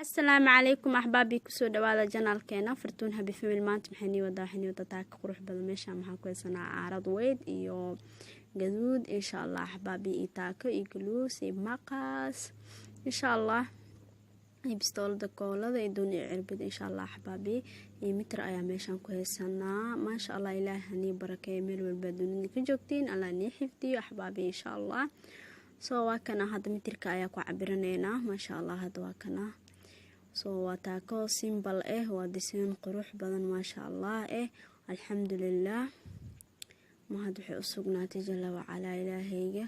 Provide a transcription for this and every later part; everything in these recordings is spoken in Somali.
Asalaamu calaykum axbaabii, kusoo dhawaada channelkeena Fartuun Happy Family. Maanta maxay nii wadaa? Waxay nii wadaa taaka qurux badan. Meeshaan maxaa ku haysanaa? Caarad weyd iyo gaduud, insha Allah, axbaabii, iyo taako iyo guluus iyo maqas, insha Allah, iyo bistoolada koolada iyo doon iyo cirbid, insha Allah, axbaabii, iyo mitir ayaa meeshaan ku haysanaa. Maasha Allah, Ilaahi hanii barakeeyo. Meel walba dunida ka joogtiin, Allah nii xifdiyo, axbaabii, insha Allah. So waa kana, hadda mitirka ayaa ku cabiraneynaa, maasha Allah. Hadda waa kana. So waa taako simple ah, waa design qurux badan, maasha Allah. Alxamdulilah, mahad waxay u sugnaatay jala wacalaa Ilaahayga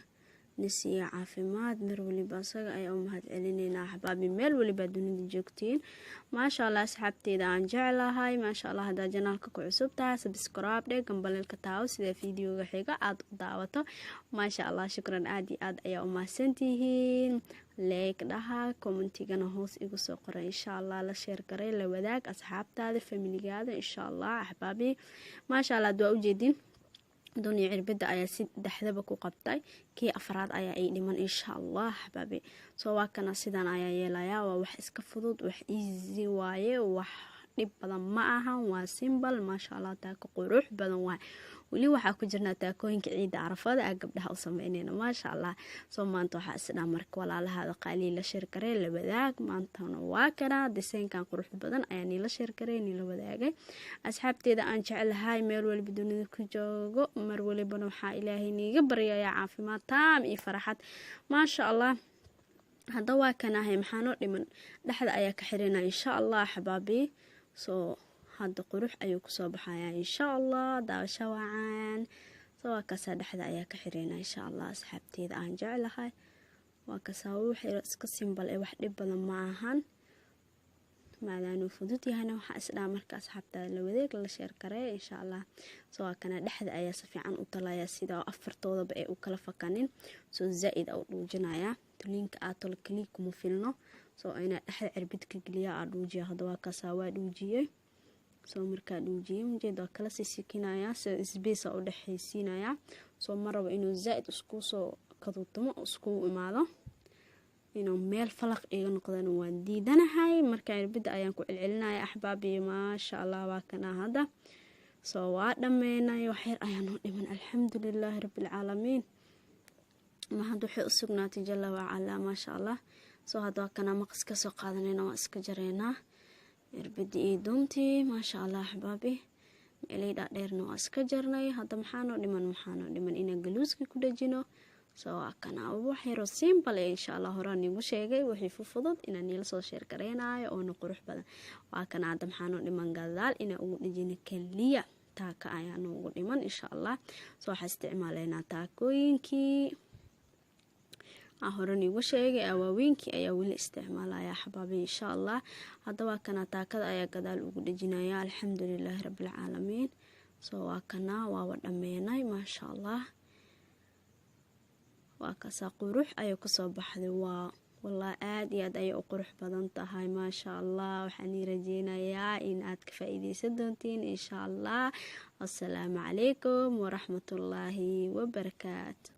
nasiiya caafimaad. Mar waliba asaga ayaa u mahad celineynaa, axbaabi, meel waliba dunida joogtiin. Maasha Allah, asxaabteeda aan jeclahay, maasha Allah. Haddaa channelka ku cusub tahay, subscribe dhe, gambaleelka taawo, sida videoga xiga aada u daawato. Maasha Allah, shukran, aada iyo aad ayaa u mahadsantihiin. Like dhaha, commentigana hoos igu soo qoray, insha Allah. La share garay, la wadaag asxaabtaada, familigaada, insha Allah, axbaabi. Maasha Allah, ad waa ujeedin, dunya cirbada ayaa si dhexdaba ku qabtay, kii afraad ayaa ay dhiman, insha Allah, axbaabi. So waa kana, sidan ayaa yeelayaa. Waa wax iska fudud, wax easy waaye, wax dhib badan ma ahan, waa simple. Maasha Allah, taako qurux badan waay. Weli waxaa ku jirnaa taakooyinka ciidda Carafada a gabdhaha u sameyneyna, maasha Allah. So maanta waxaa isdhaa marka walaalahaada qaalii la share garey, la wadaag. Maantana waa kana, designkan qurux badan ayaa niila share garey, niila wadaagay, asxaabteeda aan jeclahay meel waliba dunida ku joogo. Mar walibana waxaa Ilaahay niiga baryayaa caafimaad taam iyo faraxad, maasha Allah. Hadda waa kanahay, maxaanoo dhiman? Dhexda ayaa ka xirina, insha Allah, xabaabi. So hadda qurux ayuu kusoo baxayaa, insha Allah. Daawasho wacan. So waa kaasaa, dhexda ayaa ka xirina, insha Allah, asxaabteeda aan jeclahay. Waa kasaa, wax iska simple ee wax dhib badan ma ahan. Maadaanuu fudud yahayna, waxaa isdhaha marka asxaabtaada la wadeeg, la share karee, insha Allah. So waa kana, dhexda ayaa si fiican u talaya, sida afartoodaba ay u kala fakanin. So zaa-id a u dhuujinaya. Tuliinka aa tolo keliya kuma filno, so inaa dhexda cirbid ka geliya, aa dhuujiya. Hadda waa kaasaa, waa dhuujiyey. So markaa dhuujiyey, ujeed, waa kala sii sikinaya, sida space u dhexaysiinaya. So ma rabo inuu zaa-id isku soo kaduutamo, isku imaado, inuu meel falaq iga noqdana waan diidanahay. Marka cirbida ayaan ku celcelinaya, axbaabi. Maasha Allah, waa kana hadda. So waa dhammeynay, waxyar ayaa noo dhiman. Alxamdulilaahi rabbilcaalamiin, mahad waxay u sugnaatay jala wacalaa, maasha Allah. So hadda waa kana, maqas kasoo qaadanayna, waa iska jareynaa cirbidii iyo doontii, maasha Allah, axbaabi. Meelay dhaadheerna waa iska jarnay. Hadda maxaanoo dhiman? Maxaanoo dhiman? Inaan galuuskii ku dhejino. So waa kana, wax yaroo simple ee, insha Allah. Horaan iigu sheegay wixii fufudud inaan niila soo share gareynayo oona qurux badan. Waa kana. Hadda maxaanoo dhiman? Gadaal inaan ugu dhejino keliya taaka ayaa noogu dhiman, insha Allah. So waxaa isticmaaleynaa taakooyinkii aan horan iigu sheegay, awaaweyinkii ayaa weli isticmaalaya, xabaabi, insha Allah. Hadda waa kana, taakada ayaa gadaal ugu dhejinaya. Alxamdulilaahi rabbilcaalamiin. So waa kana, waaba dhameenay, maasha Allah. Waa kaasaa, qurux ayay kusoo baxday. Waa walaa, aada iyo aad ayay u qurux badan tahay, maasha Allah. Waxaan ii rajeynayaa in aad ka faa-iideysan doontiin, insha Allah. Assalaamu calaykum waraxmatullaahi wabarakaatu.